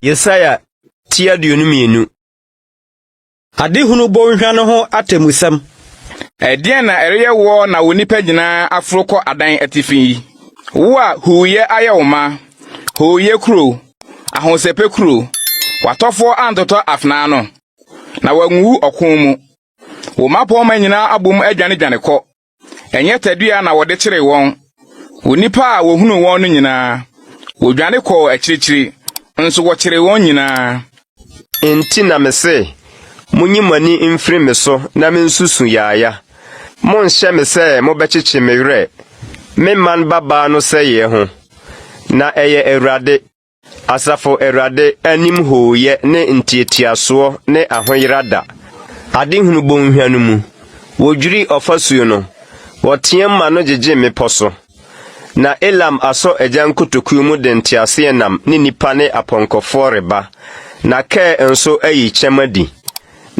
Yesaia ti 22. Adehunu bɔnhwa no ho atemmusɛm. Ɛdeɛn na ɛreyɛ woɔ na wo nnipa nyinaa aforo kɔ adan atifi yi? Wo a huuyɛ ayɛ wo ma, hooyɛ kuro, ahosɛpɛ kuro, w'atɔfoɔ antotɔ afena ano, na wɔanwuwu ɔko mu. Wo mmapɔmma nyinaa abom adwanedwane kɔ. Ɛnyɛ tadua na wɔde kyeree wɔn. Wo nnipa a wɔhunuu wɔn no nyinaa, wɔdwane kɔɔ akyirikyiri, nso wɔkyeree wɔn nyinaa. Enti na mese, Monyi mo ani mfiri me so na minsu su yaaya. Monnhyɛ me sɛ mobɛkyekye me werɛ, me man babaa no sɛeɛ ho. Na ɛyɛ Awurade, Asafo Awurade anim hooyɛ ne ntiatiasoɔ ne ahoyera da. Adehunu bɔnhwa no mu, wɔdwiri ɔfasuo no, wɔteam ma no gyegye mmepɔ so. Na Elam asɔ agyan kotokuo mu de nteaseɛnam ne nnipa ne apɔnkɔfoɔ reba, na Kir nso ayi kyɛm adi.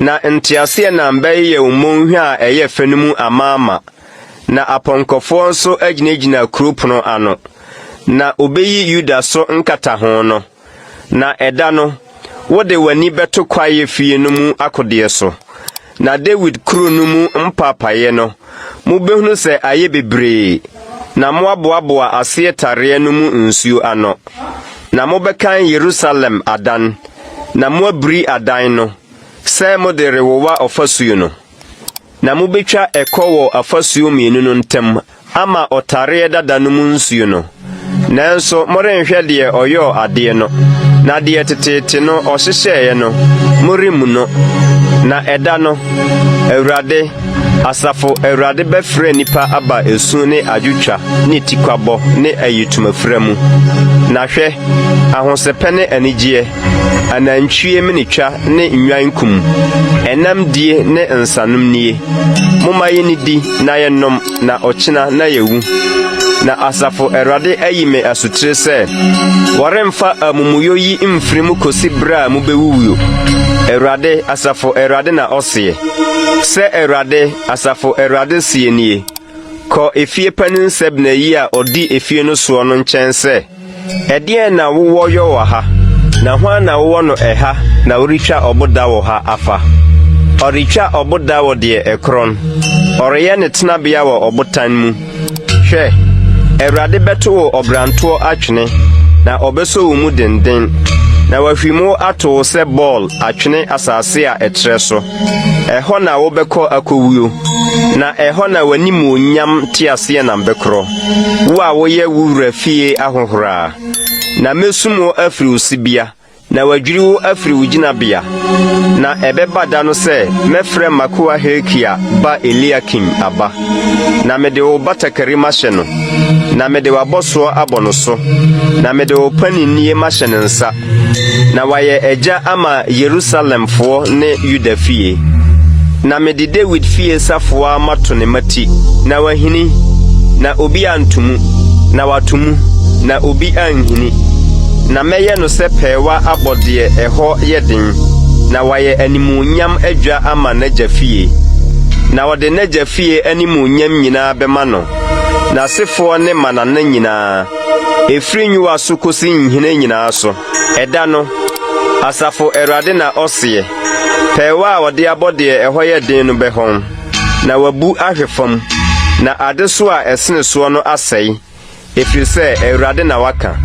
Na nteaseɛnam bɛyeyɛ wo mmonhwa a ɛyɛ fɛ no mu amaama, na apɔnkɔfoɔ nso agyinagyina kuro pono ano. Na obeyi Yuda so nkataho no. Na ɛda no, wode w'ani bɛto kwaeɛ fie no mu akodeɛ so, na Dawid kuro no mu mpaapaeɛ no, mobɛhunu sɛ ayɛ bebree, na moaboaboa aseɛ tareɛ no mu nsuo ano. Na mobɛkan Yerusalem adan, na moabiri adan no, sɛ mode rewowa ɔfasuo no. Na mobɛtwa ɛkɔ wɔ afasuo mmienu no ntam ama ɔtareɛ dada no mu nsuo no. Nanso morenhwɛ deɛ ɔyɔɔ adeɛ no, na deɛ teteete no ɔhyehyɛeɛ no, moremmu no. Na ɛda no, Awurade, Asafo Awurade bɛfrɛ nnipa aba esu ne adwotwa ne tikwabɔ ne ayitomafira mu. Na hwɛ, ahosɛpɛ ne anigyeɛ, anantwie menetwa ne nnwan kum, ɛnam die ne nsanom nie. Momma yennidi na yɛnnom, na ɔkyena na yɛawu. Na asafo Awurade ayi me asotire sɛ, wɔremfa amumuyɔ yi mfiri mu kosi berɛ a mobɛwuwuo. Awurade, asafo Awurade na ɔseɛ. Sɛ Awurade, asafo Awurade seɛ nie, Kɔ efie panin Sebna yi a ɔdi efie no soɔ no nkyɛn sɛ, Ɛdeɛn na wowɔ yɔ wɔ ha, na hwan na wowɔ no ɛha na woretwa ɔboda wɔ ha afa? Ɔretwa ɔboda wɔ deɛ ɛkorɔn, ɔreyɛ ne tenabea wɔ ɔbotan mu. Hwɛ, Awurade bɛto wo ɔbrantoɔ atwene, na ɔbɛsɔ wo mu denden, na wahwim wo ato wo sɛ bɔɔl atwene asase a ɛtrɛ so. Ɛhɔ na wobɛkɔ akɔwuo, na ɛhɔ na w'animuonyam teaseɛnam bɛkorɔ, wo a woyɛ wo wura fie ahohoraa. Na mɛsum wo afiri wo sibea, na wɔadwiri wo afiri wo gyinabea. Na ɛbɛba da no sɛ mɛfrɛ m'akoa Hilkia ba Eliakim aba, na mede wo batakari mahyɛ no, na mede w'abɔsoɔ abɔ no so, na mede wo paninnie mahyɛ ne nsa, na wayɛ agya ama Yerusalemfoɔ ne Yuda fie. Na mede Dawid fie safoa mato ne mmati, na wahini, na obi anto mu, na wato mu, na obi anhini. Na mɛyɛ no sɛ pɛɛwa abɔ deɛ ɛhɔ yɛ den, na wayɛ animuonyam adwa ama n'agya fie. Na ɔde n'agya fie animuonyam nyinaa bɛma no, n'asefoɔ ne mmanana nyinaa, ɛfiri nwowa so kɔsi nhene nyinaa so. Ɛda no, Asafo Awurade na ɔseɛ, pɛɛwa a wɔde abɔ deɛ ɛhɔ yɛ den no bɛhɔn, na wɔabu ahwe fam, na adesoa a ɛsene soɔ no asɛe, ɛfiri sɛ Awurade na waka.